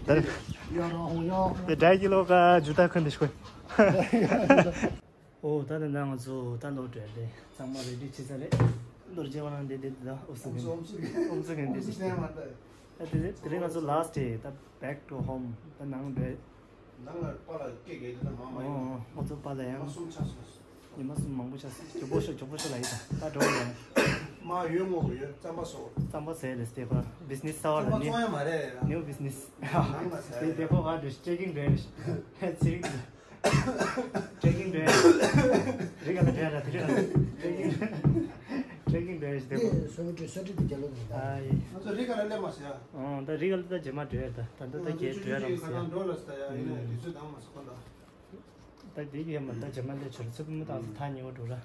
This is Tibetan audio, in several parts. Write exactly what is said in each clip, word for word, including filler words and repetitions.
དེ་ཌ་ཀི་ལོ་ཀ་ཇུ་ཏ་ཁོན་དེ་ཤོད། ཨོ་ད་ནི་ང་ཚོ་ད་ལོ་བྲེལ་ཏེ་ཚང་མ་རེ་ཌི་བྱེད་ས་རེད། ལོ་རྗེ་བ་རང་དེ་དེ་ད་ཨོ་སི་གན་ཨོ་སི་གན་དེ་ཞིག་ད་དེ་དེ་རིང་ང་ཚོ་ལ་སི་ཊི་ཌེ་ད་back to home ད་ནང་བྲེལ། ནང་ལ་པ་ལ་སྐད་གེ་དེ་ད་མ་མ་ཡོང་། ཨོ་ཨོ་ཚོ་པ་ལ་ཡང་མ་གསུམ་ཆགས་སོང་། ཉི་མ་གསུམ་མང་པོ་ཆགས་སོང་། གྱོག་པོ་ཤོ་གྱོག་པོ་ཤོ་ལ་ཡིན་ད་ད་འགྲོ་ཡོང་། མ་ཡོད་ངོ་ཡོད་རྩམ་པ་བཟོ། རྩམ་པ་ཟས་ལས་སྟེ་ཁོ་རང་བི་ཛི་ནེ་སི་རྩ་བ་ལ་རྩམ་པ་ནི་བཙོང་ཡ་མ་རེད་ཡ། ནིའུ་བི་ཛི་ནེ་སི་ནང་ལ་ཟས་དེ་རེད། དེ་ཁོ་ག་འདྲ་ཅེག་ཀིང་འདྲ་ཚེ་རིང་ཅེག་ཀིང་འདྲ་རི་ག་ལ་འདྲ་ར་དེ་ར་ཅེག་ཀིང་ཅེག་ཀིང་འདྲ་ཞིག་དེ་ཁོ་སོ་བི་ཏྲི་སོ་ཏྲི་དེ་རྒྱ་ལོ་ནས་ད། ཨ་ཡེ། ང་ཚོ་རི་ག་ལ་སླེབས་མ་ཟེར་ཡ། ཨོ་ད་རི་ག་ལ་ད་རྗེས་མ་འགྲོ་ཡ་ད་ད་ད་ད་ང་ཚོ་རྒྱལ་ཆུ་འགྲོ་ཡ་ཆུ་རམ་ཆུ་ཟེར་ཡ། ཁ་ཐང་འགྲོ་ལ་ཟེར་ཡ་ཡིན་ནའི་དུས་ཚོད་འདང་མ་སོང་ཁོ་ད། ད་དེ་གི་ཡ་མ་ད་རྗེས་མ་སླེབས་ཆོག་ར་ཚོད་བུ་མི་ད་ཚོ་ཐག་ཉེ་བོ་འགྲོ་ར།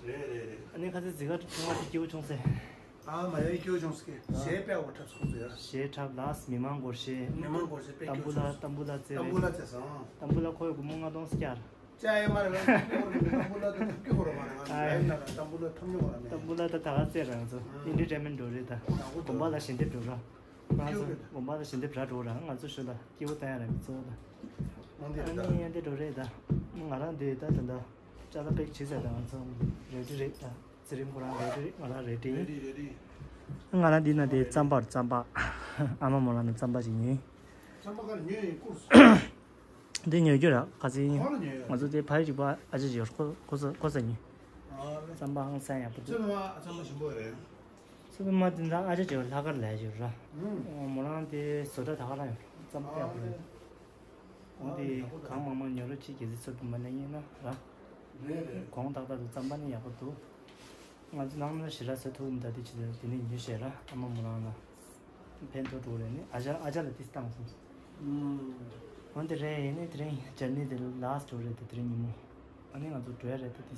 རེད་རེད་རེད། ཨ་ནི་ཁ་སང་ཟི་ག་ཁྲི་ཆུང་བ་དེ་སྐྱིད་པོ་བྱུང་སེ། ཨ་མ་ཡ་སྐྱིད་པོ་བྱུང་སེ་གཞས་དཔེ་འོ་འཁྲབ་སོང་ཟེར་ཡ། གཞས་འཁྲབ་ལགས་མི་མང་སྒོར་གཞས། མི་མང་སྒོར་གཞས་དཔེ་ཏམ་བུ་ལ་སྐྱིད་པོ་བྱུང་སེ། ཏམ་བུ་ལ་རྩེ་རེད། ཏམ་བུ་ལ་རྩེ་སོང་། ཏམ་བུ་ལ་ཁོ་ཡི་སྒོར་མོ་ལྔ་སྟོང་སྐྱ་ར། ཅ་ཡ་མ་རེད་ལ་ཏམ་བུ་ལ་ཏམ་བུ་ལ་ཏམ་བུ་ལ་ཏམ་བུ་ལ་ཏམ་བུ་ལ་ད་ད་ག་རྩེ་ར་ང་ཚོ་ཨེན་ཊར་ཊེན་མེན་ཊ་འགྲོ་རེད་ད། དགོན་པ་ལ་ཞལ་འདེབས་འགྲོ་ར། ང་ཚོ་དགོན་པ་ལ་ཞལ་འདེབས་ར་འགྲོ་ར་ང་ཚོ་ཞུ་ལ་སྐྱིད་པོ་བཏང་ཡ་ར་མི་ཚོ་ད། ཨ་ནི་ཡན་དེ་འགྲོ་རེད་ད། ང་རང་འདི་ད་ད་ད་ཅ་ལག་པེག་བྱེད་ཟེར་ད་ང་ཚོ་རེ་ཌི་རེད་ད། ཚེ་རིང་ཁོ་རང་རེ་ཌི་རེད། ང་རང་རེ་ཌི་ཡིན། ང་རང་འདི་ན་དེ་རྩམ་པ་རྩམ་པ། ཨ་མ་མོ་ལ་ནི་རྩམ་པ་ཞིག་ཉོས། རྩམ་པ་ག་རེ་ཉོས་ཡིན་ཀུར་སོང་། འདི་ཉོ་རྒྱུ་ར་ཁ་སང་ཡིན། ཁོ་ལ་ཉོས་ཡོད། ང་ཚོ་དེ་ཕ་ཡུལ་གཅིག་པ་ཨ་ཅེ་ཡོད་ཁོ་ཁོ་ཚོ་ཁོ་ཚོ་ཉོས། ཨ་རེད། རྩམ་པ་ཧང་སང་ཡག་པོ་འདུག་ཚོད་མ་རྩམ་པ་ཞིམ་པོ་རེད། ཚོད་མ་དེ་འདྲ་ཨ་ཅེ་ཡོད་ལྷག་དཀར་ལས་ཡོད་ར། ཨུམ། མོ་རང་དེ་བཟོ་གྲྭ་ད་ག་རང་ཡོད་རྩམ་པ་ཡག་པོ་རེད། འོན་ཏེ་གང་མང་མང་ཉོ་རོགས་བྱེད་ཀྱི་ཟེར་ཚོད་དུ་མ་ནས་ཡིན་ན་ར། རེད་རེད། གོང་ཏག་ཏག་ཏུ་རྩམ་པ་ནི་ཡག་པོ་འདུག་ང་ཚོ་ནང་ན་ཞེ་དྲག་ཟ་ཐུབ་མི་འདུག་དེ་ཕྱི་དེ་ནས་ཉོས་བྱས་ར་ཨ་མ་མོ་རང་ལ་ཕན་ཐོགས་འགྲོ་རེད་ནི་ཨ་ཅག་ཨ་ཅག་ལ་ཏིས་བཏང་སོང་། འོན་ཏེ་རེད་ཡིན་ནི་དེ་རིང་ཇར་ནི་དེ་ལ་སི་ཊི་འགྲོ་རེད་དེ་དེ་རིང་ཉིན་མོ། ཨ་ནི་ང་ཚོ་འགྲོ་ཡ་རེད་ད་དེ་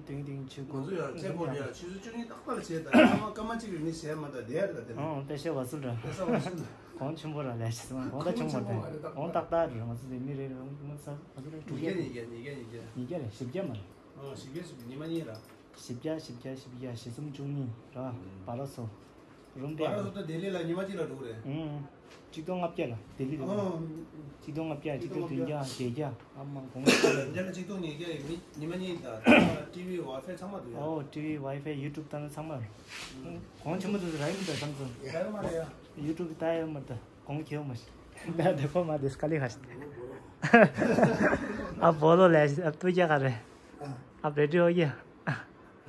ཏིང་ཏིང་ཆུ་ང་ཚོ་ཡང་ཚེ་འཁོར་ཡ་ཆུ་ཚོད་བཅུ་གཉིས་ཏག་ཏག་ལ་བྱས་ད་སྐར་མ་སྐར་མ་གཅིག་རིང་ནི་བྱས་མ་ད་དེ་ཡ་རེད་ད་དེ་ཨོ་ལ་པེ་ཤེ་བ་སུལ་ར། དེ་ས་བ་སུལ་ར། གོང་ཆེན་པོ་ར་ལས་ཤི་སོང་གོང་ད་ཆུང་མ་ད་གོང་ཏག་ཏག་རེད་ང་ཚོ་དེ་མི་རེ་རེ་ང་ཚོ་ང་ཚོ་ཉིས་བརྒྱ་ཉིས་བརྒྱ་ཉིས་བརྒྱ་ཉིས་བརྒྱ། ཉིས་བརྒྱ་རེད་བཞི་བརྒྱ་མ་རེད། ཨོ་བཞི་བརྒྱ་བཞི་བརྒྱ་ཉི་མ་གཉིས་ར། བཞི་བརྒྱ་བཞི་བརྒྱ་བཞི་བརྒྱ་བཞི་གསུམ་བཅུ་གཉིས་ར་བ་ར་སོ། རུམ་པ་ཡག་པོ། ལྡི་ལི་ལ་ཉི་མ་གཅིག་ལ་འགྲོ་གི་རེད། ཨུམ། གཅིག་སྟོང་ལྔ་བརྒྱ་ལ་ལྡི་ལི་ལ། ཨོ། གཅིག་སྟོང་ལྔ་བརྒྱ་གཅིག་སྟོང་བདུན་བརྒྱ་བརྒྱད་བརྒྱ་ཨ་མ་གོང་ས་ལ། འདི་ལ་གཅིག་སྟོང་ཉིས་བརྒྱ་ཡི་མི་ཉི་མ་གཉིས་དང་ཊི་ཝི་ཝའི་ཕའི་ཚང་མ་འདུག་ཡ། ཨོ་ཊི་ཝི་ཝའི་ཕའི་ཡུ་ཊུབ་ལྟ་ན་ཚང་མ་རེད། གོང་ཆེན་པོ་འདུག་ར་ཡིན་མི་འདུག་བསམ་སོང་། ར་ཡོད་མ་རེད་ཡ། ཡུ་ཊུབ་ལྟ་ཡོད་མ་རེད་གོང་ཁེ་ཡོད་མ་ཤི། ད་དེ་ཁོ་མ་དེ་སྐ་ལི་ཁ་ཤི། ཨ་བོ་ལོ་ལས་ཨ་ཏུ་རྒྱ་ག་རེད། ཨ་བེ་ཏྲི་ཨོ་ཡ།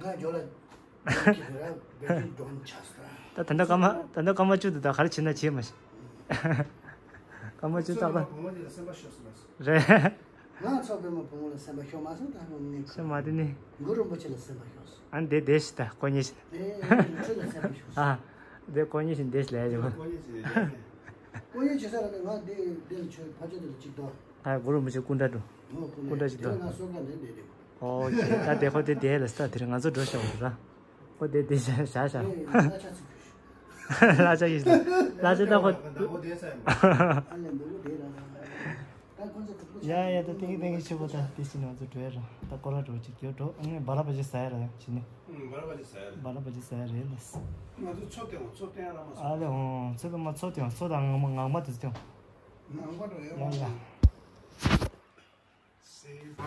ང་ཇོ་ལ། ད་ད་འདྲ་སྐར་མ་ད་འདྲ་སྐར་མ་བཅུ་དུ་ད་ག་རེ་བྱེད་ན་བྱེད་མ་ཤེས། སྐར་མ་བཅུ་ཏག་ཏག་རེད། ང་ཚོ་པད་མ་བུ་མོ་ལ་སེམས་པ་ཤོར་སོང་། ཤ་མ་དེ་ནི། གུ་རུ་རིན་པོ་ཆེ་ལ་སེམས་པ་ཤོར་སོང་། ཨ་འདི་བསྡད་ཤི་ད་ཁོ་གཉིས་ཤི། ཨེ་ཁྱོད་ལ་སེམས་པ་ཤོར་སོང་། ཨ་འདི་ཁོ་གཉིས་ཤི་འདི་ཤི་ལས་ཡོད། ཁོ་གཉིས་ཤི་ལས་ཡོད། ཁོ་གཉིས་ཤི་ས་ལ་ནི་ང་འདི་འདི་ལ་ཆོས་ཕ་ཆོས་དེ་ལ་གཅིག་ཏོ། ཨ་གུ་རུ་རིན་པོ་ཆེ་སྐུ་འདྲ་འགྲོ། ཨོ་སྐུ་འདྲ་ཞིག་འདི་ལ་ང་སོ་ཀ་ནས་འདི་འདི། ཨོ་ཁེ་ད་དེ་ཁོ་དེ་དེ་ལ་སྟ་དེ་རིང་ང་ཚོ་འགྲོ་ཤོག་ར། ཁོ་དེ་དེ་བཞག་བཞག་བཞག་ཨེ་ང་ཆ་ཚིག་གླ་ཆ་ཡིན་གླ་ཆ་ད་ཁོ། ད་ཁོ་དེ་ས་ཡིན། ཨ་ལེ་འདི་མོ་དེ་ར། ད་ཁོ་ཚོ་ག་ཡ་ཡ་ད་ཏིང་ཏིང་ཆེ་བོ་ད་དེ་ཕྱིན་ང་ཚོ་འགྲོ་ཡ་ར། ད་ཀོ་ར་འགྲོ་ཅིག་རྒྱོ་འགྲོ་ཨ་ངས་བ་ར་བ་ཅི་ཟ་ཡ་ར་ཡ་ཕྱིན་ནི། ཨུ་བ་ར་བ་ཅི་ཟ་ཡ་ར། བ་ར་བ་ཅི་ཟ་ཡ་རེད་ལས། ང་ཚོ་མཚོ་སྟེང་མཚོ་སྟེང་ར་མ་སོང་། ཨ་ལེ་ཨོ་མཚོ་སྟེང་མ་མཚོ་སྟེང་མཚོ་དང་ངང་མ་ངང་མ་དེ་སྟེང་། ནང་པ་འགྲོ་ཡ་ཡ་ཡ།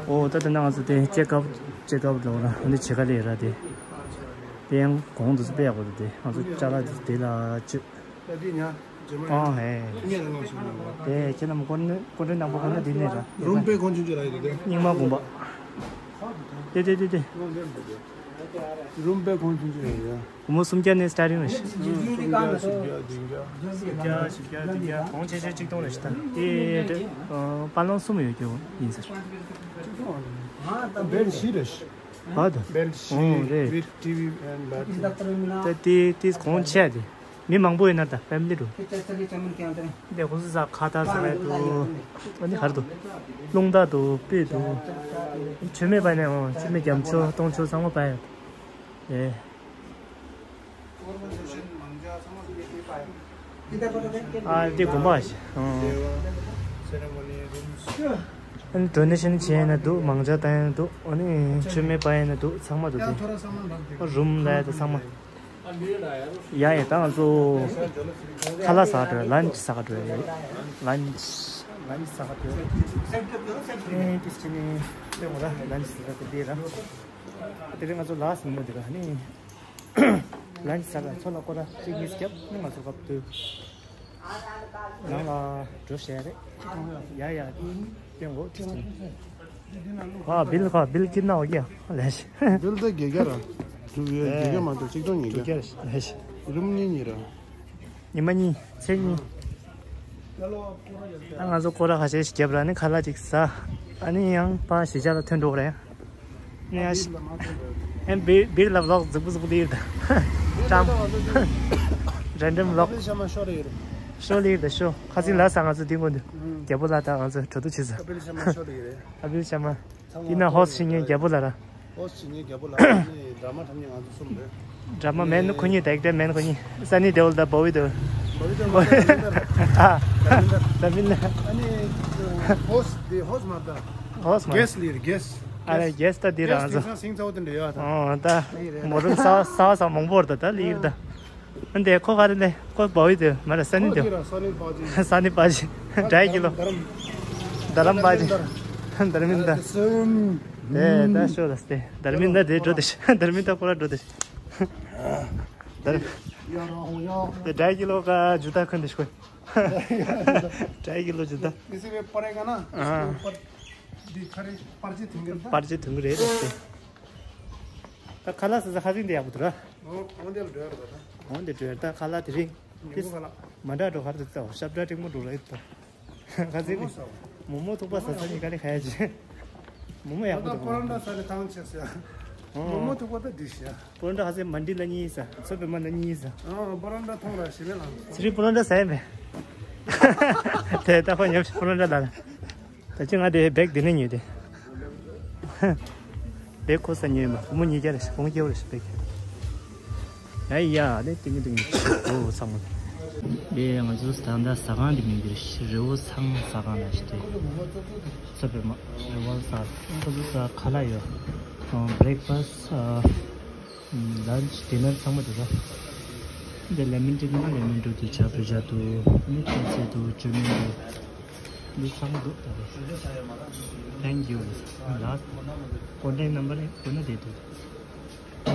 ཨོ་ད་ད་ནང་ང་ཚོ་དེ་ཅེག་ཨབ་ཅེག་ཨབ་ལོག་ར་འདི་བྱེད་ག་ལེ་ར་དེ། དེ་ཡང་གོང་དུ་དཔེ་ཡག་པོ་འདུག་དེ་ང་ཚོ་ཅ་ལག་དེ་དེ་ལ་བཅུག་ད་དེ་ཉ་ཇེ་མ་ཨོ་ཧེ། ངས་ལ་ངོ་ཤེས་ནས་ལ། དེ་ཁྱེད་རྣམས་ཀོན་ནི་ཀོན་ནི་ནང་པ་ཀོན་ནི་དེ་ནས་ར། རུམ་པའི་ཁོང་ཆུང་ཆུང་ར་ཡོད་དེ། རྙིང་མ་དགོན་པ། དེ་དེ་དེ་དེ། རུམ་པའི་ཁོང་ཆུང་ཆུང་ར་ཡོད། སྒོར་མོ་སུམ་བརྒྱ་ནས་སི་ཊར་ཊིང་རེད་ཤག་སུམ་བརྒྱ་བཞི་བརྒྱ་བདུན་བརྒྱ། བཞི་བརྒྱ་བཞི་བརྒྱ་བདུན་བརྒྱ་གོང་ཆེ་ཤོས་གཅིག་སྟོང་རེད་ཤག་ད་དེ་དེ་པ་ལོང་གསུམ་ཡོད་རྒྱུ་ཡིན་ཟེར། བེལ་བཞི་རེད་ཤག་བ་དང་། བེལ་ཨོ་རེད། བིད་ཊི་ཝི་ཨེན་བེལ། ད་དེ་དེ་གོང་ཆེ་དེ་མི་མང་པོ་ཡོད་ན་ད་ཕེ་མི་ལི་འགྲོ། དེ་ཁོ་ཚོ་ས་ཁ་ཐག་ས་ལ་དུ་ཨ་ནི་གར་དུ་རླུང་རྟ་དུ་སྤོས་དུ་མཆོད་མེ་པ་ནས་ཨོ་མཆོད་མེ་རྒྱ་མཆོད་སྟོང་མཆོད་ཚང་མ་པ་ཡོད། ཨེ། ཨ་འདི་དགོན་པ་ཞིག་ཨ་ནི་ཌོ་ནེ་ཤན་བྱས་ན་འདུག་མང་ཇ་བཏང་ཡང་འདུག་ཨ་ནི་མཆོད་མེ་སྤར་ཡང་འདུག་ཚང་མ་འདུག་དེ་རུམ་ལ་ཡ་དང་ཚང་མ། ཡ་ཡ། ད་ང་ཚོ་ཁ་ལག་ཟ་ག་འགྲོ། ལན་ཆི་ཟ་ག་འགྲོ། ལན་ཆི་ལན་ཆི་ཟ་ག་འགྲོ། ཨེ་ཏིས་ཅི་ནི་ལེ་མོ་ར། ལན་ཆི་ཟ་ག་དེ་ར། དེ་རིང་ང་ཚོ་ལ་སི་མོ་དེ་ར་ནི། ལན་ཆི་ཟ་ག་ཚོ་ལ་སྐོར་ར་གཅིག་གཉིས་རྒྱབ་ནི་ང་ཚོ་སྐབས་དུ། ནང་ལ་འགྲོ་བཤད་རེད། ཡ་ཡ། ཨིན་ཏེང་གོ་ཏིས་ཏིང་། ཁ་བིལ་ཁ་བིལ་ཀིན་ན་འོ་ཀྱ་ལས། བིལ་དེ་བརྒྱད་བརྒྱ་ར། དྲུག་ཡོད། བརྒྱད་བརྒྱ་མ་གཏོགས་ཆིག་སྟོང་ཉིས་བརྒྱ་ལས། རུམ་གཉིས་གཉིས་ར། ཉི་མ་གཉིས་ཚེ་གཉིས། ད་ང་ཚོ་སྐོར་ར་ཁ་ཤས་ཤིག་བརྒྱབ་ར་ནི་ཁ་ལག་ཅིག་ཟ། ཨ་ནི་ཡང་ཕ་གཞིས་ཆགས་ལ་ཐོན་འགྲོ་གི་རེད། ནས་ཨ་བིར་ལ་མ་ཐོན་པའི། ཨེ་བིར་བིར་ལ་ཝི་ལོག་རྫིག་པོ་རྫིག་པོ་ལིར་ད། ཀྲམ། རན་ཌམ་ཝི་ལོག་ཤ་མ་ཤོར་ཡོད། ཤོ་ལིར་ད་ཤོ། ཁ་སང་ལ་ས་ང་ཚོ་འདི་མགོ་འདི། རྒྱལ་པོ་ལ་ད་ང་ཚོ་གྲོ་དུ་ཆི་ཟ། ཨ་བིལ་ཤ་མ་ཤོར་ཡོད། ཨ་བིལ་ཤ་མ། འདི་ན་ཧོ་སི་ཤི་ངའི་རྒྱལ་པོ་ལ་ར། ཧོ་སི་ཤི་ངའི་རྒྱལ་པོ་ལ་ར་ནི་ཌ་ར་མ་འཁྲབ་མཁན་ང་ཚོ་གསུམ་རེད། ཌ་ར་མ་མེན་ཁོ་གཉིས། ཌའི་རེག་ཊར་མེན་ཁོ་གཉིས། སན་ནི་དེ་ཝོལ་དང་བོ་བི་དེ་ཝོལ། བོ་བི་དེ་ཝོལ། ཨ་ད་མིན་ན། ཨ་ནི་ཧོ་སི་དེ་ཧོ་སི་མ་ད། ཧོ་སི་མ། གེ་སི་ལིར་གེ་སི། ཨ་རེ་གེ་སི་ད་འདི་རང་ཚོ། སིང་ས་སིང་ཚ་བོ་དེ་འདྲ་ཡོད་ད། ཨོ་ད། ཨ་ནི་རེད། མོ་རུམ་ས་ས་ས་མང་པོ་རེད་ད་ད་ལིར་ད། ཨ་འདི་ཁོ་ག་རེ་ལེ་ཁོ་བོ་བི་དེ་མ་རེད། སན་ནི་དེ། ཁོ་དེ་ར་སན་ནི་པ་ཇི། སན་ནི་པ་ཇི། ཌའི་ཀི་ལོ། དྷ་རམ། དྷ་རམ་པ་ཇི། དྷར་མིན་དྷ། དེ་ད་ཤོ་ལ་སྟེ་དྷར་མིན་དྷ་དེ་འགྲོ་དེ་ཤ། དྷར་མིན་དྷ་ཁོ་ར་འགྲོ་དེ་ཤ། དྷར། དེ་ཌའི་ཀི་ལོ་ཀ་ཇུ་ཏ་ཁོན་དེ་ཤ་ཁོ། ཌའི་ཀི་ལོ་ཇུ་ཏ། ཨ། པར་ཅི་དུང་གི་རེད་དེ། ད་ཁ་ལག་ཟ་ས་ཁ་སང་དེ་ཡག་པོ་འདུག་ར། འོང་འདི་ལ་འགྲོ་ཡ་ར་ད། འོང་འདི་འགྲོ་ཡ་ད་ཁ་ལག་དེ་རིང་། ཉིན་གུང་ཁ་ལག་མ་འདྲ་འགྲོ་ག་རེ་འདུག་ད། ཤབ་སྒྲ་འགྲིག་མོ་འགྲོ་ར་ཡོད་ད། ཁ་སང་ནི་མོ་མོ་ཐུག་པ་ཟ་ས་ནི་ག་ནས་ཁ་ཡ་ཅི། མོ་མོ་ཡག་པོ་འདུག་པོ་རོན་ཊ་ཟ་ནི་ཐང་ཆད་ཟེར། མོ་མོ་ཐུག་པ་ད་འགྲིག་ཤག་པོ་རོན་ཊ་ཁ་སང་མན་ཌི་ལ་གཉིས་ཟ། མཚོ་པདྨ་ལ་གཉིས་ཟ། ཨ་པོ་རོན་ཊ་ཐོང་ར་ཞི་མེ་ལང་། ཚེ་རིང་པོ་རོན་ཊ་ཟ་ཡ་མེད། དེ་ད་ཁོ་ཉབ་པོ་རོན་ཊ་ལ་ལ། ད་ཅི་ང་དེ་བེག་དེ་ནས་ཉོས་ཏེ། བེག་ཁོ་ས་ཉོས་མ་བུ་མོ་ཉིས་བརྒྱ་རེ་ཞིག་གོང་སྐྱེ་བོ་རེ་ཞིག་བེག་ཡ་ཡ་དེ་ཏིང་ཏིང་འོ་ཚང་མ། དེ་ང་ཚོ་ད་ལྟ་ཟ་ཁང་དེ་མིང་དེ་རི་བོ་ཚང་ཟ་ཁང་ལ་ཞིག་སྟེ། ཚོ་པདྨ་རི་བོ་ཟ་ཁང་ཚོ་ཟ་ཁ་ལག་ཡོད། བྷེ་རེག་ཕ་སི། ལན་ཆི་ཌི་ནར་ཚང་མ་འདུག་ར། འདི་ལེ་མོན་ཊི་ན་ལེ་མོན་ཊི་འདུག་ཇ་བོད་ཇ་འདུག་ཨ་ནི་ཐུན་ཚོད་འདུག་ཅོ་མིན་འདུག་འདི་ཚང་མ་འདུག་ད་རེ། Thank you། ལ་ཀོན་ཊེག་ནམ་བར་ནི་དགོས་ན་དེ་འདུག་ཨོ་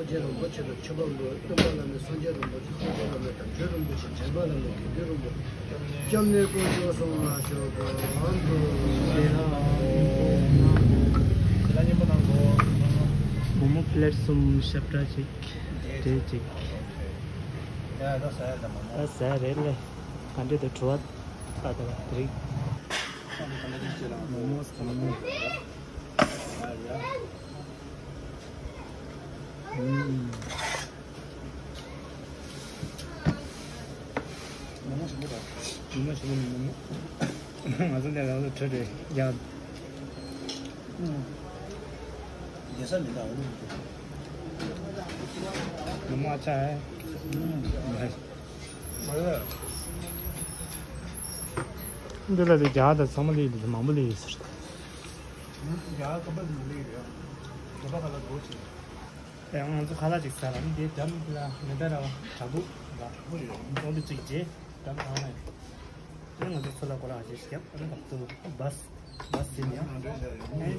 རྒྱན་རིན་པོ་ཆེ་ལ་མཆོད་པ་འབུལ། སྟོན་པ་བླ་མའི་སངས་རྒྱས་རིན་པོ་ཆེ། སངས་རྒྱས་བླ་མའི་དམ་ཆོས་རིན་པོ་ཆེ། འདྲེན་པ་བླ་མའི་དགེ་འདུན་རིན་པོ་ཆེ། སྐྱབས་གནས་དཀོན་མཆོག་གསུམ་ལ་མཆོད་པ་འབུལ། མོག་མོག་པི་ལེཊ་གསུམ། ཤབ་ཏྲ་གཅིག་ཊེ་གཅིག་ད་ཟ་རེད་ལེ། ག་འདྲ་འདུག་དྲི་བ་ད་ད་དེ་རིང་། མོག་མོག་གང་མོག་ཨུམ། མོག་མོག་ཞིམ་པོ་འདུག་མོག་མོག་ཞིམ་པོ་འདུག་མོག་མོག་ང་ཚོ་འདི་ལ་ལོ་གྲོད་ཁྲོད་ཡག་རྒྱལ་ས་མི་འདྲ་བ་ལོ། མོག་མོག་ཨ་ཅག་ཨེ། འདི་ལ་ལས་རྒྱ་དང་ཚང་མ་ལས་ཡོད་མང་པོ་ལས་ཡོད་ཟེར། རྒྱ་ཁ་པར་ལས་ཡོད། རྒྱ་པ་ཁ་ལ་སྒོ་ཕྱེ། ཡང་ང་ཚོ་ཁ་ལག་ཅིག་ཟ་ལ་ནི་དེ་འགྲམ་ལ་མེ་ད་ར་བ་བྲག་ཕུག་ལ་ཕུག་ཡོད། ཚོགས་འདུ་ཅིག་རྗེས་འགྲམ་ཐང་ལ་ཡོད། དེ་ང་ཚོ་ཚོ་ལ་སྐོར་ར་ཞིག་བརྒྱབ། ཨ་ནི་བར་དུ་བཱས་བཱས་ཟིན་ཡང་ཨ་ནི་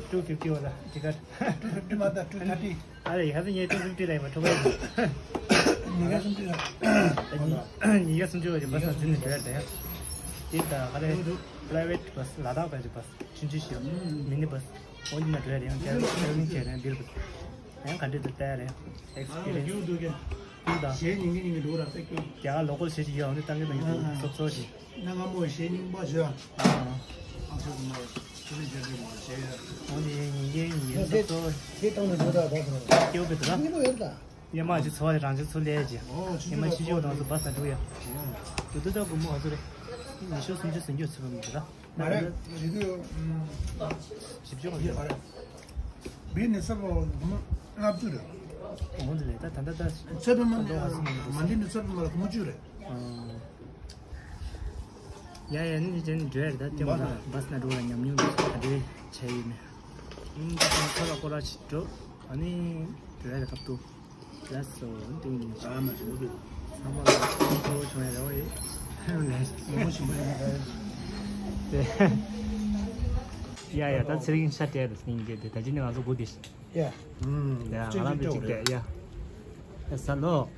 ཊུ་ཕིབ་ཊི་བ་ལ་ཊི་ཀེཊ། ཊུ་ཕིབ་ཊི་མ་ད་ཊུ་ཐར་ཊི། ཨ་རེ་ཡ་ས་ཉེ་ཊུ་ཕིབ་ཊི་ལ་ཡིན་པ་ཁྲོ་བ་ཡིན། ཉིས་བརྒྱ་སུམ་ཅུ་ལ། ཉིས་བརྒྱ་སུམ་ཅུ་བ་ཞིག་བཱས་ལ་འཛིན་ནས་འགྲོ་ཡ་དེ། དེ་ད་ཨ་རེ་པ་རའི་ཝེཊ་བཱས་ལ་དྭགས་པ་ཞིག་བཱས་ཆུང་ཆུང་ཞིག་ཡོད། མི་ནི་བཱས། འོ་འདི་ན་འགྲོ་ཡ་རེད། ཡང་ཊེ་རེ་ལིང་བྱས་ནས་འདིར་བཱས། ཡང་ག་འདྲ་འདུག་ལྟ་ཡ་རེད། ཨེག་སི་པི་རི་ཡན་སི། ཨ་ཡོད་འདུག་གས། ཀུན་དང་། གཞས་ཉན་གྱིན་ཉན་གྱིན་འགྲོ་ར་ས་སྐྱོ། རྒྱ་གར་ལོ་ཀལ་གཞས་ཅིག་ཡོད། འོ་འདི་ཏང་གི་ཏང་གི་འདུག་སོབ་སོབ་ཞིག་གནའ་སྔ་མོ་གཞས་རྙིང་པ་བརྗོད། ཨ་ཨ། ཨ་ཁུ་མ་ཆུ་ལི་རྒྱ་རྒྱུ་མ་བརྗོད་ཡ། འོ་འདི་ཉན་གྱིན་ཉན་གྱིན་སོབ་སོབ། དེ་བཏང་ནས་འགྲོ་ད་ད་ཐོ། སྐྱོ་གི་འདུག་ར། རྙིང་པ་ཡོད་ད། ཉི་མ་ཞིག་འཚོ་བ་རང་ཅིག་ཚུར་ལས་ཀྱི། ཨོ་ཉི་མ་ཆུ་ཆུ་དང་ཚོ་བཱས་ན་འགྲོ་ཡ། འགྲོ་དུས་ད་སྒོར་མོ་ག་ཚོད་རེད། ཉི་ཤུ་སུམ་ཅུ་ཟིན་རྒྱུ་ཚུད་པ་མི་འདུག་ར། མ་རེད། རེད་དུས། བཞི་བཅུ་ག་ཚོད་རེད། བི་ནི་སབ་ལོ་ལྔ་བཅུ་རེད། འོང་དེ་ལས་ད་ད་ད་ད། ཚོད་པ་མ་ནི་མ་འདི་ནི་ཚོད་པ་མ་ལ་ལྔ་བཅུ་རེད། ཡ་ཡ་ནི་ཅན་འགྲོ་ཡ་རེད། ད་ལྟ་བ་ལ་བཱས་ན་འགྲོ་ལ་ཉམས་མྱོང་ག་འདྲ་བྱས་ཡོད་ནས། ཨུམ་ད་ཁོ་ལ་སྐོར་ར་ཞིག་འགྲོ། ཨ་ནི་དེ་རེད་ཁབ་ཏུ། ལགས་སོ། ཏིང་ཏིང་ཨ་མ་ཞིམ་པོ་འདུག་ཚང་མ་ལ་ཁོ་བོ་བྱུང་ཡ་རེད་བ་ཡིན། ལགས་མོ་མོ་ཞིམ་པོ་ཡིན་ན་ད། ཡ་ཡ་ད་ཚེ་རིང་ཤ་སྤྲད་རེད་སྙིང་རྗེ་དེ་ད་ཅི་ནས་ང་ཚོ་སྒུག་དེ་ཤི། ཡ། ཡ་ང་རང་པའི་གཅིག་སྤྲད་ཡ། ཡ་ས་ལོ།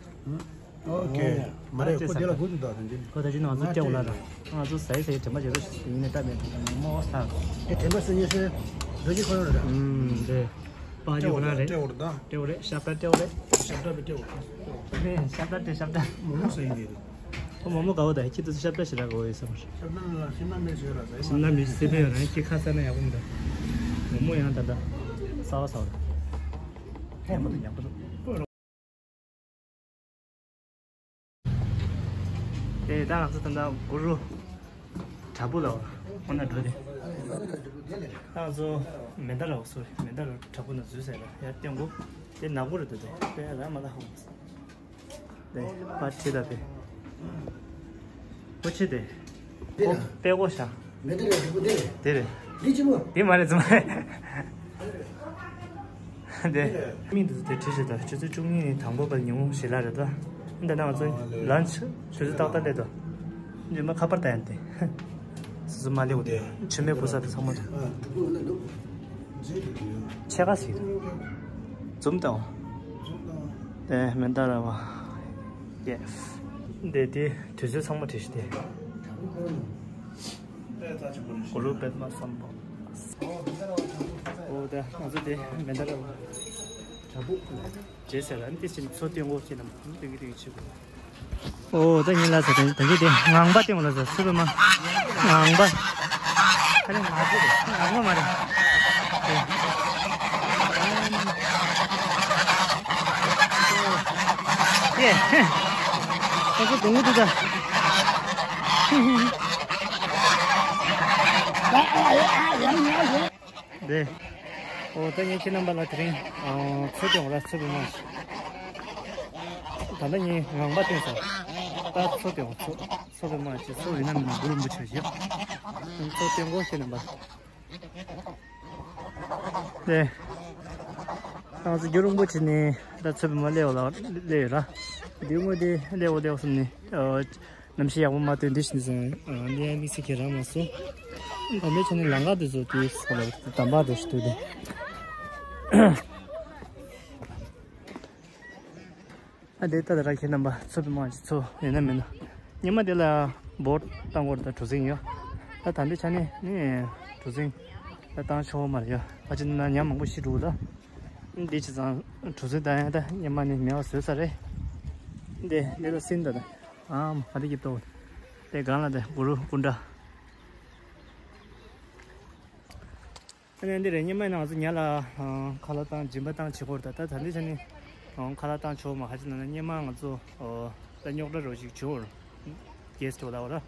ཨོ་ཁེ། མ་རེད་ཁོ་དེ་ལ་སྒུག་འདུག་ད་དོན་ཅན། ཁོ་ད་ཅི་ནས་ང་ཚོ་སྤྲད་འོ་ལ་ར། ང་ཚོ་ཟ་ཡི་ཟ་ཡི་དྲན་པ་བརྗེད་རོགས་ཡིན་ནས་ད་མེད་མོ་ས། དེ་དྲན་པ་སེ་ཉེ་སེ་རྡོ་རྗེ་ཁོ་རང་རེད། ཨུམ་རེད། པ་ཅི་ཁོ་རང་རེད། སྤྲད་འོ་རེད་ད། སྤྲད་འོ་རེད་ཤ་སྟག་སྤྲད་འོ་རེད། ཤ་སྟག་པའི་སྤྲད་འོ་རེད། ཤ་སྟག་སྤྲད་ཤ་སྟག་མོ་མོ་ཟ་ཡི་རེད། ཁོ་མོ་མོ་དགའ་བོ་ད་ཁྱི་དུ་ཤ་སྟག་ཞེ་དྲག་དགའ་བོ་ཡོད་ས་མ་རེད། ཤ་སྟག་ལ་ཤིང་སྣ་མེད་ཟེར་ར་ཟེར། ཤིང་སྣ་མེད་སྲིད་པའི་རང་ཁྱི་ཁ་ས་ན་ཡག་པོ་མི་འདུག་མོ་མོ་ཡང་ད་ལྟ་ས་བ་ས་བ་རེད། ཧེ་མ་དུ་ཉག་པོ་འདུག་དེ་ད་ང་ཚོ་ད་ལྟ་གུ་རུ་བྲག་ཕུག་ལ་འོ་ན་འགྲོ་དེ། ད་ང་ཚོ་མེ་མདའ་ལ་འོ་སོ་རི་མེ་མདའ་ལ་བྲག་ཕུག་ན་འཛུལ་ཟེར་ལ་ཡར་བསྟན་གོ། དེ་ནག་པོ་རེད་འདུག་དེ་དཔེ་ར་མ་ལ་ཧོ། དེ་པ་ཁྲི་ད་དེ། ཨོ་ཆེ་དེ། དེ་ལ་པེ་ཀོ་ཤ། མེ་ཏི་རེ་དྲུག་པོ་དེ་རེད། དེ་རེད། འདི་ཅི་མོ། དེ་མ་རེད་ཙམ་མ་རེད། དེ། མིང་དུ་དེ་བྲིས་ཤིག་ད་ཆུ་ཚོད་བཅུ་གཉིས་ནས་དང་པོ་བར་ཉིན་མོ་ཞེ་ལ་རེད་ད། འདི་ན་ང་ཚོ་ལན་ཆི་ཆུ་ཚོད་ཏག་ཏག་སླེབས་ད། འདི་མ་ཁ་པར་ད་ཡན་དེ། སུ་སུ་མ་ལེའུ་དེ་ཆུ་མེད་བུ་ས་དེ་ཚང་མ་དེ། ཆེ་ག་ཟིག་འཛུམ་དང་། དེ་མེ་མདའ་ར་བ། ཡེ། དེ་དེ་དུས་ཚོད་ཚང་མ་བྲིས་ཤིག་དེ། གུ་རུ་པདྨ་སམ་བྷོ། ཨོ་ད་ང་ཚོ་དེ་མེ་མདའ་ར་བ། བྲག་ཕུག་རྗེས་ཟེར་ལ་འདི་ཕྱིན་མཚོ་སྟོན་གོ་ཁྱེད་རྣམས་སྟོན་གི་སྟོན་གི་ཆེ་གོ། ཨོ་ད་ཉིན་ལ་ཟེར་དོན་དོན་གི་དེ་ངང་པ་སྟོན་གོ་ལ་ཟེར་སུ་རུ་མ་ངང་པ། ཁ་རེ་ང་ཚོ་རེད་ངང་པ་མ་རེད། ཡེ། ཁོ་ཚོ་སྡུག་མོ་འདུག་ད། དེ། ཨོ་ད་ངས་ཁྱེད་རྣམ་པ་ལ་དེ་རིང་མཚོ་སྟོན་ར་མཚོ་བི་མ། ད་ལྟ་ངས་ངང་པ་སྟོན་སོང་། ད་མཚོ་སྟོན་མཚོ་མཚོ་བི་མ་ཅི་མཚོ་ཡིན་ན་མིན་ན་གུ་རུ་མུ་ཆ་ཞིག་མཚོ་སྟོན་གོ་ཁྱེད་རྣམ་པ། དེ། ང་ཚོ་རྒྱུན་རིང་པོ་ཅིག་ནས་ད་མཚོ་བི་མ་སླེབས་ལ་སླེབས་ཡོད་ར། དེ་སྔོན་དེ་སླེབས་འོ་སླེབས་སོང་ནས། གནམ་གཤིས་ཡག་པོ་མ་ཐོན་འདི་བཞིན་སོང་། འདི་ཡང་དམིགས་བསལ་གྱི་རང་མ་སོང་། དམ་པའི་ཆ་ནས་ལམ་ཁ་དེ་ཚོ་དེ་ཚོ་ལ་དམ་པ་དེ་ཞིག་འདུག་དེ། ཨ་དེ་ལྟ་དེ་ར་ཁྱེད་རྣམ་པ་མཚོ་བི་མ་ཅིག་མཚོ་ཡིན་ན་མིན་ན། སྙེ་མ་དེ་ལ་བོ་ཊི་བཏང་དགོས་རེད་ད་གྲུ་གཟིངས་ཡོད། ད་ད་འདི་ཆ་ནས་ནི་གྲུ་གཟིངས་ད་བཏང་ཆོག་མ་རེད་ཡ། ཕ་ཆེ་ན་ཉ་མང་པོ་ཤི་འགྲོ་ད། འདི་བྱས་ཙང་གྲུ་གཟིངས་བཏང་ཡ་ད་སྙེ་མ་ནི་མེད་པ་བཟོས་ཚར་རེད། འདི་འདི་ལ་སྲིན་ད་ད། ཨ་མ་ག་དེ་རྒྱབ་ཏོ། དེ་གང་ལ་དེ་གུ་རུ་སྐུ་འདྲ། ཨ་ནི་འདི་རེད་སྙེ་མ་ནང་ང་ཚོ་ཉ་ལ་ཁ་ལག་བཏང་སྦྱིན་པ་བཏང་བྱེད་དགོས་རེད་ད། ད་ད་འདི་ཆ་ནི་ཁ་ལག་བཏང་ཆོག་མ་ཧ་ཅི་ན་ན་སྙེ་མ་ང་ཚོ་ད་རྙོག་དྲ་རོ་ཞིག་བྱུང་། གེ་སི་ཊི་ལ་བ་ར།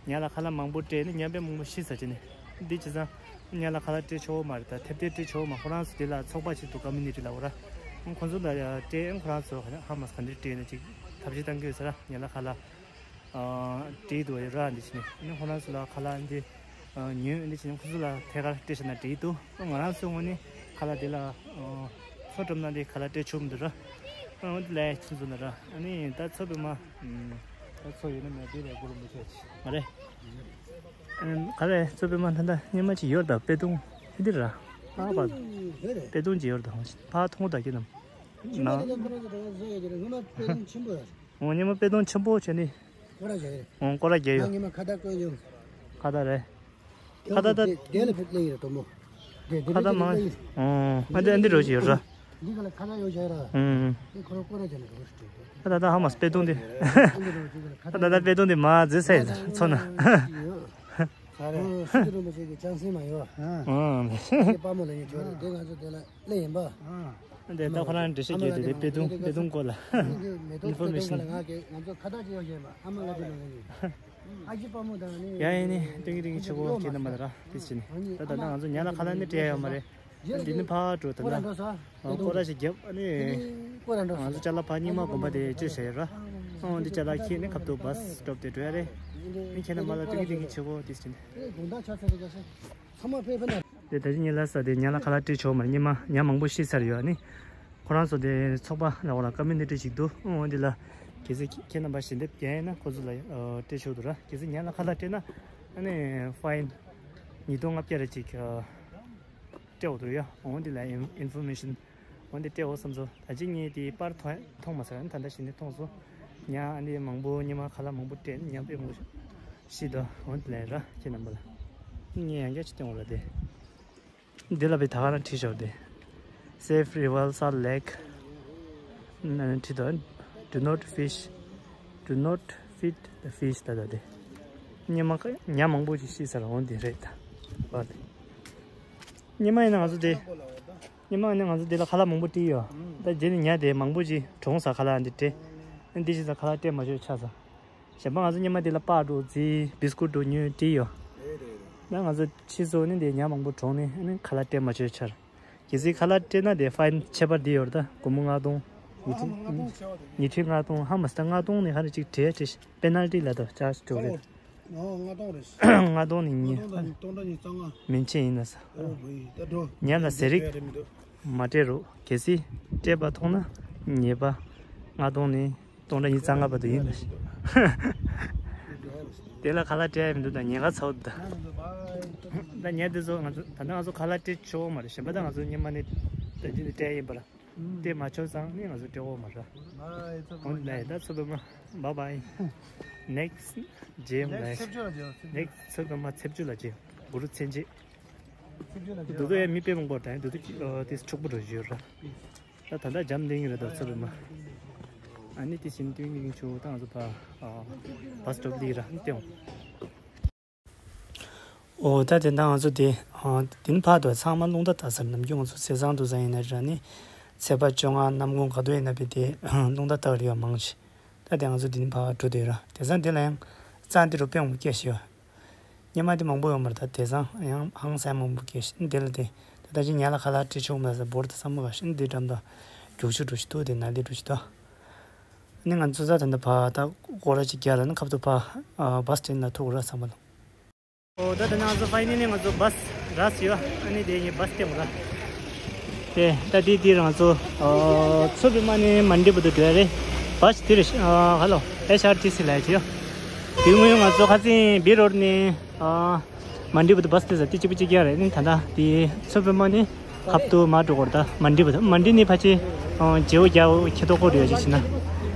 ཉ་ལ་ཁ་ལག་མང་པོ་སྤྲད་ནི་ཉ་དཔེ་མང་པོ་ཤི་ས་ཅི་ནི། འདི་བྱས་ཙང་ཉ་ལ་ཁ་ལག་སྤྲད་ཆོག་མ་རེད་ད། ཐེབས་ཐེབས་སྤྲད་ཆོག་མ། ཁོ་རང་ཚོ་དེ་ལ་ཚོགས་པ་ཞིག་འདུག་ཀ་མུ་ནི་ཊི་ལ་བ་ར། ཁོ་ཚོ་ལ་སྤྲད་ཁོ་རང་ཚོ་ཧ་མ་ག་འདྲ་སྤྲད་ནི་ཅིག་ཐབས་ཤེས་བཏང་གི་ཡོད་ས་ར་ཉ་ལ་ཁ་ལག་སྤྲད་འདུག་ཡ་ར། འདི་བྱས་ནས་ནི་ཁོ་རང་ཚོ་ལ་ཁ་ལག་འདི་ཉོས་འདི་བྱས་ནས་ཁོ་ཚོ་ལ་ཐད་ཀར་སྤྲད་བཞག་ན་འགྲིག་འདུག་ང་རང་ཚོའི་ངོས་ནས་ཁ་ལག་འདི་ལ་མཚོ་འགྲམ་ན་འདི་ཁ་ལག་སྤྲད་ཆོག་མི་འདུག་ར། འོ་འདི་ལས་ཁྱེད་ཚོ་ན་ར། ཨ་ནི་ད་མཚོ་བི་མ་ད་མཚོ་ཡོད་ན་མེད་འདི་ལས་གུ་རུ་མི་ཆོད་ཅི་མ་རེད། ཨ་ནི་ག་རེ་མཚོ་བི་མ་ད་ལྟ་སྙེ་མ་ཅིག་ཡོད་ད་དཔེ་སྟོང་ཧི་འདི་ར། ཕ་བ་དཔེ་སྟོང་ཅིག་ཡོད་ད་ཕ་མཐོང་ད་ཁྱེད་རྣམས་ན། ཨོ་སྙེ་མ་དཔེ་སྟོང་ཆེན་པོ་བྱས་ནི། སྐོར་ར་བརྒྱབ་ཡོད། ཨོ་སྐོར་ར་བརྒྱབ་ཡོད། ང་ཉི་མ་ཁ་བརྡ་བཀོད་ཡོང་། ཁ་བརྡ་རེད། ཁ་བརྡ་ད། དེ་དེ་ལ་ཕེབས་ལེ་ཡོད་དོ་མོ། དེ་དེ་ཁ་བརྡ་མ། ཨོ་ཨ་འདི་འདི་རོ་ཞིག་ཡོད་ར། འདི་ག་ལ་ཁ་བརྡ་ཡོད་བྱས་ར། ཨུམ། དེ་ཁོ་ར་སྐོར་ར་བྱས་ན་རོ་ཞིག་ཁ་བརྡ་ད་ཧ་མ་སྤེ་དུང་འདི། འདི་རོ་ཞིག་ལ་ཁ་ཁ་བརྡ་ད་སྤེ་དུང་འདི་མ་ཟེ་ས་ཚོ་ན། ཡོད། ས་རེད། ཨོ་སི་ཏུ་རིན་པོ་ཆེ་གི་ཅང་སེང་མ་ཡོད། ཨོ། དེ་དཔའ་མོ་ལ་ཡོད་ཆོག་རེད་དེ་ང་ཚོ་དེ་ལ། ལེ་ཡིན་པ། འདི་ད་ཁོ་རང་འགྲེལ་བཤད་རྒྱག་དེ་དཔེ་དུང་དཔེ་དུང་སྐོར་ལ། ཨིན་ཕོར་མེ་ཤན། ང་ཚོ་ཁ་བརྡ་བྱེད་ཡོད་ཞེས་མ་ཨ་མ་ལ་དེ་ལ་ཡིན། ཨ་ཅེ་དཔའ་མོ་དང་ནི། ཡ་ཡིན་ནི་ཏིང་ཏིང་ཆུ་བོ་ཁྱེད་རྣམ་པ་ལ་ར་དེ་ཕྱིན། ད་ད་ལྟ་ང་ཚོ་ཉ་ལ་ཁ་ལག་ནི་སྤྲད་ཡ་ཡོད་མ་རེད། འདི་ནི་ཕར་འགྲོ་ད་ན། སྐོར་ར་ཞིག་རྒྱབ་ཨ་ནི། ང་ཚོ་ཅ་ལག་ཕར་རྙིང་མ་དགོན་པ་དེ་བཅོས་བྱས་ཡོད་ར། ཨོ་འདི་ཅ་ལག་ཁྱེར་ནི་ཁབ་ཏུ་བཱས་སི་སི་ཊོབ་དེ་འགྲོ་ཡ་རེད། ཨ་ཁྱེད་རྣམ་པ་ལ་ཏིང་ཏིང་ཆུ་བོ་དེ་ཕྱིན། དགོང་དག་ཆ་ཚང་རེ་རྒྱག་ཤག་ཚང་མ་ཕེབས་ཕེབས་ན། དེ་ད་ཅི་ཉི་ལ་ས་དེ་ཉ་ལ་ཁ་ལག་སྤྲད་ཆོག་མ་རེད། ཉི་མ་ཉ་མང་པོ་ཤི་ཚར་ཡོད་ཨ་ནི། ཁོ་རང་ཚོ་དེ་ཚོགས་པ་ལ་འོ་ལ་ཀ་མུ་ནི་ཊི་ཞིག་འདུག་འོ་འདི་ལ་གལ་སྲིད་ཁྱེད་རྣམ་པ་ཞལ་འདེབས་རྒྱག་ཡིན་ན་ཁོ་ཚོ་ལ་ཨ་སྤྲད་ཆོག་འདུག་ར། གལ་སྲིད་ཉ་ལ་ཁ་ལག་སྤྲད་ན་ཨ་ནི་ཕ་ཡིན་ཉིས་སྟོང་ལྔ་བརྒྱ་རེ་ཅིག་ཨ་སྤྲད་འོ་འདུག་ཡ། འོ་འདི་ལ་ཨིན་ཕོར་མེ་ཤན་འོ་འདི་སྤྲད་འོ་བསམ་ཚོ། ད་ཅི་ངས་དེ་པར་མཐོང་མཐོང་མ་ཚར། ད་ལྟ་ཞལ་འདེབས་མཐོང་སོང་། ཉ་ཨ་ནི་མང་པོ་ཉི་མ་ཁ་ལག་མང་པོ་སྤྲད་ཉ་དཔེ་མང་པོ་ཤི་འདུག་འོ་འདི་ལ་ར་ཁྱེད་རྣམ་པ་ལ་ངས་ཡང་བསྐྱར་ཅིག་སྟོན་འོ་ལ་དེ། འདི་ལ་བའི་ད་ག་རང་བྲིས་ཤོག་དེ། Save rivals are lake ན་བྲིས་དོ། Do not fish, do not feed the fish ད་ད་དེ། ཉི་མ་ཉ་མང་པོ་ཅིག་ཤི་ས་ལ་འོང་དེ་རེད་ད། བ་དེ། ཉི་མ་ཡིན་ན་ང་ཚོ་དེ། ཉི་མ་ཡིན་ན་ང་ཚོ་དེ་ལ་ཁ་ལག་མང་པོ་སྤྲད་ཡོད། ད་རྗེས་ནས་ཉ་དེ་མང་པོ་ཅིག་གྲོངས་ས་ཁ་ལག་འདི་སྤྲད། འདི་ཤི་ས་ཁ་ལག་སྤྲད་མ་ཆོག་ཆགས་ས། གཞན་པ་ང་ཚོ་ཉི་མ་དེ་ལ་པགས་འགྲོ་རྩིས་བིས་ཀུ་འགྲོ་ཉོས་སྤྲད་ཡོད། ད་ང་ཚོ་ཕྱི་སོ་ནི་དེ་ཉ་མང་པོ་གྲོངས་ནས་ཨ་ནི་ཁ་ལག་སྤྲད་མ་ཆོག་ཆགས། གལ་སྲིད་ཁ་ལག་སྤྲད་ན་དེ་ཕ་ཡིན་ཁྱད་པར་དེ་ཡོད་རེད། ད་སྒོར་མོ་ལྔ་སྟོང་། ཉི་ཁྲི་ཉི་ཁྲི་ལྔ་སྟོང་ཧ་མ་སི་ད་ལྔ་སྟོང་ནས་ཧ་རེ་གཅིག་བྲེལ་བྲེལ་པེ་ནལ་ཊི་ལ་ད་ཅར་ཇི་འགྲོ་རེད། ལྔ་སྟོང་རེད། ལྔ་སྟོང་ནས་ཉི་ལྔ་སྟོང་དང་སྟོང་ཕྲག་ཉི་ཤུ་རྩ་ལྔ། མིན་ཆེ་ཡིན་ན་ས། ཉ་ལ་ཟས་རིགས་མ་སྤྲད་རོགས། གལ་སྲིད་སྤྲད་པ་མཐོང་ན་ཉེས་པ་ལྔ་སྟོང་ནས་སྟོང་ཕྲག་ཉི་ཤུ་རྩ་ལྔ་བར་དུ་ཡིན་ལ། དེ་ལ་ཁ་ལག་སྤྲད་ཡ་མི་འདུག་ད་ཉེན་ཁ་ཚ་བོ་འདུག་ད་ཉ་དེ་ཚོ་ང་ཚོ་ད་ལྟ་ང་ཚོ་ཁ་ལག་སྤྲད་ཆོག་མ་རེད། གཞན་པ་ད་ང་ཚོ་སྔོན་མ་ནས་ད་ཅི་ནས་སྤྲད་ཡིན་པ་ལ། སྤྲད་མ་ཆོག་ཙང་ནི་ང་ཚོ་སྤྲད་འོ་མ་ར། འོན་ལས་ད་ཚོ་བེ་མ། Bye bye. Next J M Live. Next ཚོ་བེ་མ་ཚེས་བཅུ་ལ་མཇལ། གུ་རུ་མཚན་བརྗེད། འདུག་འདུག་ཡ་མི་དཔེ་མང་པོ་དང་འདུག་འདུག་དེ་ཕྱུག་པོ་འགྲོ་བཞིན་ཡོད་ར། ད་ད་ལྟ་འཇམ་ལྡིང་རེད་ད་ཚོ་བེ་མ། ཨ་ནི་དེ་བཞིན་ཏུང་ཏིང་ཆུ་ད་ང་ཚོ་ཕ་བ་སི་སི་ཊོབ་ལི་ར་ནི་སྟེང་། འོ་ད་དེ་འདྲ་ང་ཚོ་དེ་དེ་ནི་ཕར་དུ་ཚང་མ་རླུང་རྟ་བཏགས་ཟེར། ནམ་རྒྱུན་ང་ཚོ་ཟས་གཙང་དུ་ཟ་ཡིན་ན་ར་ནི་ཚེས་པ་བཅོ་ལྔ་གནམ་གུང་ག་དུས་ཡིན་ན་བི་དེ་རླུང་རྟ་བཏགས་རེད་ཡ་མང་ཆེ། ད་དེ་ང་ཚོ་དེ་ནི་ཕར་འགྲོ་དུས་ར་དེ་ཚང་དེ་ལ་ཡང་རྩྭ་འདི་རུ་དཔེ་མང་པོ་སྐྱེས་ཤི་ཡོད། སྙེ་མ་དེ་མང་པོ་ཡོད་མ་རེད། ད་དེ་སང་ཡང་ཧང་སང་མང་པོ་སྐྱེས་ཤིང་དེ་ལ་དེ་ད་ལྟ་ཅི་ཉ་ལ་ཁ་ལག་སྤྲད་ཆོག་མ་ཟེར་བོར་ད་བསམ་བློ་བ་ཤིང་དེ་འགྲམ་དུ་རྒྱུག་ཆུ་འགྲོ་ཞིག་ཐུག་དེ་ན་དེ་འགྲོ་ཞིག་ཐུག་ནི་ང་ཚོ་ས་ད་འདི་ཕ་ད་སྐོར་ར་ཅིག་རྒྱག་ལ་ནི་ཁབ་ཏུ་ཕ་བ་སི་སི་ཊེན་ལ་ཐུག་ར་བསམ་བློ། ཨོ་ད་ད་ང་ཚོ་ཕ་ཡི་ནི་ང་ཚོ་བ་སི་རག་ཡོད། ཨ་ནི་དེ་ཡིན་བ་སི་སྟེང་ར། དེ་ད་དེ་དེ་རང་ཚོ་ཚོ་བི་མ་ནི་མན་ཌི་བར་དུ་འགྲོ་ཡ་རེད། བ་སི་དེ་རེད། ཧ་ལོ་ཨེཆ་ཨར་ཊི་སི་ལ་ཡ་ཅི་ཡོད། དེ་སྔོན་ང་ཚོ་ཁ་སང་བི་རོ་ནས་མན་ཌི་བར་དུ་བ་སི་དེ་ཟ་དེ་གཅིག་པུ་གཅིག་རྒྱག་རེད། ནི་ད་ད་དེ་ཚོ་བི་མ་ནི་ཁབ་ཏུ་མ་འགྲོ་གོར་ད་མན་ཌི་བར་དུ་མན་ཌི་ནི་ཕ་ཆེ་ཇེའུ་རྒྱའུ་ཁྱི་ཏོ་ཀོ་རེ་ཡོད་ཅི་ཆི་ན།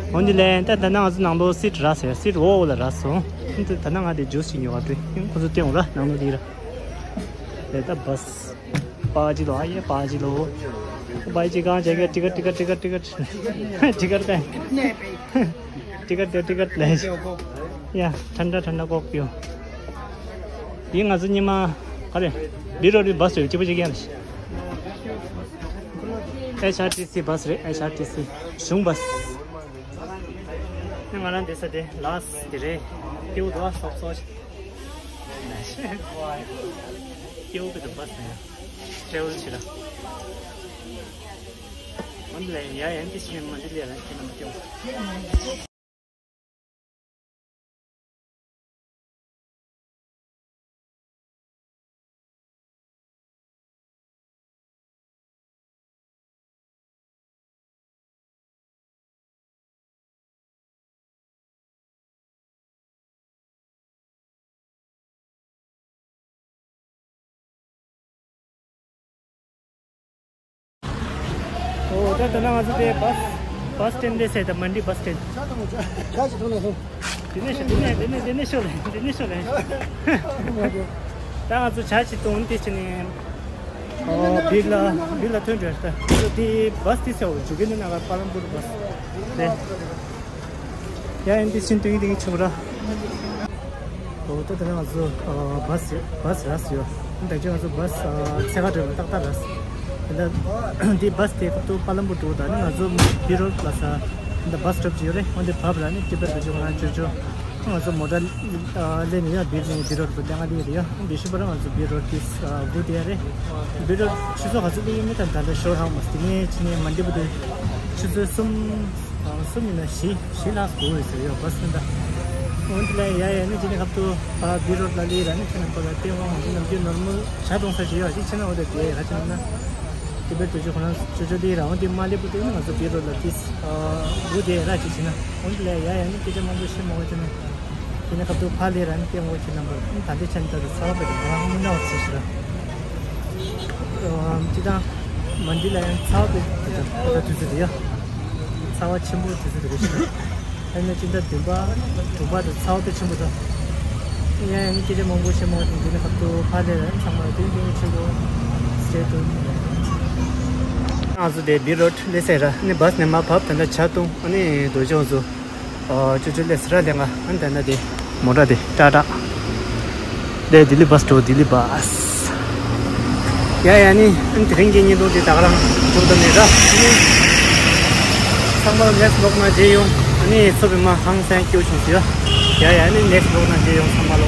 འོན་ཏེ་ལན་ད་ད་ན་ང་ཚོ་ནང་ལོ་སིཊ་རག་ཟེར་སིཊ་འོག་ལ་རག་སོང་། ད་ད་ན་ང་དེ་ཇུས་ཞིག་ཉོ་བ་འགྲོ་ཁོ་ཚོ་སྟེང་འོག་ར་ནང་ལོ་དེ་ར། དེ་ད་བ་སི། པ་ཅི་ལོ་ཨ་ཡེ་པ་ཅི་ལོ། པ་ཅི་གང་ཅེ་གེ་ཏི་ཀེཊ་ཏི་ཀེཊ་ཏི་ཀེཊ་ཏི་ཀེཊ་ཏི་ཀེཊ་ཏེ། ཏི་ཀེཊ་ཏེ་ཏི་ཀེཊ་ལེ། ཡ་ཐན་ཏྲ་ཐན་ཏྲ་ཀོག་པིའོ། དེ་ང་ཚོ་ཉི་མ་ག་རེ་བི་རོ་རི་བ་སི་རེད་གཅིག་པ་གཅིག་ཡང་རེད། ཨེཆ་ཨར་ཊི་སི་བ་སི་རེད། ཨེཆ་ཨར་ཊི་སི་གཞུང་བ་སི། ང་རང་བསྡད་ས་དེ་ལ་སི་དེ་རེད། ཀེའུ་དོ་སོབ་སོ། ཀེའུ་གི་དོ་བ་སི་ཡ། ཀེའུ་ཆི་ར། མ་འདི་ལ་ཡ་ཡན་ཏི་ཤི་མ་འདི་ལ་ཡ་ལ་ཁྱེད་རྣམས་ཀེའུ། ཨོ་ད་ད་ལྟ་ང་ཚོ་དེ་བ་སི་བ་སི་སི་ཊེན་དེ་ཟེར་ད་མན་ཌི་བ་སི་སི་ཊེན། ཆ་ཚང་ཆ་ཞིག་ཐོན་ལ་སོང་། དེ་ནས་ཤོག་དེ་ནས་དེ་ནས་དེ་ནས་ཤོག་ལེ་དེ་ནས་ཤོག་ལེ། ད་ང་ཚོ་ཆ་ཞིག་བཏུང་དེ་ཕྱི་ནས་ཨོ་བིར་ལ་བིར་ལ་ཐོན་འགྲོ་ད་དེ་བ་སི་དེ་ཟེར་བ་འཇུ་གི་ནི་ན་ག་པ་ལམ་པུར་བ་སི་དེ། ཡ་ཨིན་དེ་ཕྱིན་དུས་དེ་ཆོག་ར། ཨོ་ད་ད་ང་ཚོ་བ་སི་བ་སི་རག་སོང་ཡོད། ད་ཅི་ང་ཚོ་བ་སི་ཚེ་ག་འགྲོ་བ་ཏག་ཏག་རག་སོང་། ད་འདི་བ་སི་དེ་ཁ་ཐུག་པ་ལམ་པུར་འགྲོ་ད་ནི་ང་ཚོ་བི་རོ་ལ་ས་ད་བ་སི་སི་ཊོབ་ཅིག་ཡོད་རེད། འོན་ཏེ་བབ་ར་ནི་ཀི་པར་བེ་ཅོ་ང་ཅོ་ཅོ་ང་ཚོ་མོ་ཊ་ལེན་ནི་ཡ་བི་རོ་ནི་བི་རོ་བུ་ཏེ་ང་ལི་རེད་ཡ། འདི་ཤུ་པ་ར་ང་ཚོ་བི་རོ་ཏིས་དགུ་དེ་ཡ་རེད། བི་རོ་ཆུ་ཚོད་ག་ཚོད་དེ་ཡིན་མི་ད་ད་ལྟ་ཤོར་ཧང་མ་སྟེ་ངས་ཕྱི་ནས་མ་འདི་བུ་དེ་ཆུ་ཚོད་གསུམ་གསུམ་ཡིན་ན་བཞི་བཞི་ལྷག་འགོར་བས་ཟེར་ཡོད་བ་སི་ད། འོན་ཏེ་ལ་ཡ་ཡ་ནི་ཅི་ནི་ཁབ་ཏུ་ཨ་བི་རོད་ལ་ལི་ར་ནི་ཁྱེད་རྣམ་པ་ལ་ཏེ་ཝང་ང་ཚོ་ནམ་རྒྱུན་ནོར་མལ་ཇ་འཐུང་ས་ཅིག་ཡོད་ཅིག་ཕྱིན་ན། འོ་དེ་དེ་ཡ་ཁ་ཅིག་ན་ཏི་བེད་དུ་ཅི་ཁོ་ན་ཅོ་ཅོ་ལི་ར། འོན་ཏེ་མ་ལི་པུ་ཏེ་ནི་ང་ཚོ་བི་རོད་ལ་ཏིས་ཨ་བུ་དེ་ར་ཅིག་ཕྱིན་ན། འོན་ཏེ་ལ་ཡ་ཡ་ནི་སྐད་ཆ་མང་པོ་བཤད་མ་དགོས་ཅིག་ན། དེ་ནས་ཁབ་ཏུ་ཕ་ལེ་ར་ནི་ཏེ་ཝང་ཁྱེད་རྣམ་པ་ད་ལྟའི་ཆ་ནས་ད་ལྟ་ཚ་བ་པ་དེ་ང་རང་མི་ན་བ་ཚེ་ཞིག་ར། ཅི་དང་མ་འདི་ལ་ཡང་ཚ་བ་དེ་ད་དུས་ཚོད་དེ་ཡ། ཚ་བ་ཆེན་པོ་དུས་ཚོད་དེ་རེད་ཤག་ཨ་ནི་སྤྱི་ཟླ་བདུན་པ་དྲུག་པ་དེ་ཚ་བ་དཔེ་ཆེན་པོ་འདུག་ཡ་ཡ་ནི་སྐད་ཆ་མང་པོ་བཤད་མ་དགོས། འདི་ནས་ཁབ་ཏུ་ཕ་ལེ་ར་ཚང་མ་དེ་འདི་ཆེན་པོ་སྐྱེལ་དུ། ང་ཚོ་དེ་བི་རོད་སླེབས་ཚར་ར། ཨ་ནི་བྷ་སི་ནས་མར་བབས། ད་ལྟ་ཇ་འཐུང་། ཨ་ནི་རྡོ་རྗེ་ཝང་ཚོ། ཨོ་ཅོ་ཅོ་ལེ་སི་ར་ལེ་ང་ཨན་ད་ན་དེ་མོ་ཊ་དེ་ཏྲ་ཏྲ། དེ་ལྡི་ལི་བྷ་སི་འགྲོ། ལྡི་ལི་བྷ་སི། ཡ་ཡ་ནི་ཨན་དེ་རིང་གི་བརྙན་ཐུང་དེ་ད་ག་རང་འགྲོ་ད་ནི་ར། ཨ་ནི་ཚང་མ་ནེག་སི་ཝི་ལོག་ནང་མཇལ་ཡོང་། ཨ་ནི་ཚོ་བི་མ་ཧང་སང་སྐྱོ་བྱུང་ཟེར་ཡ། ཡ་ཡ་ནི་ནེག་སི་ཝི་ལོག་ནང་མཇལ་ཡོང་ཚང་མ་ལོ།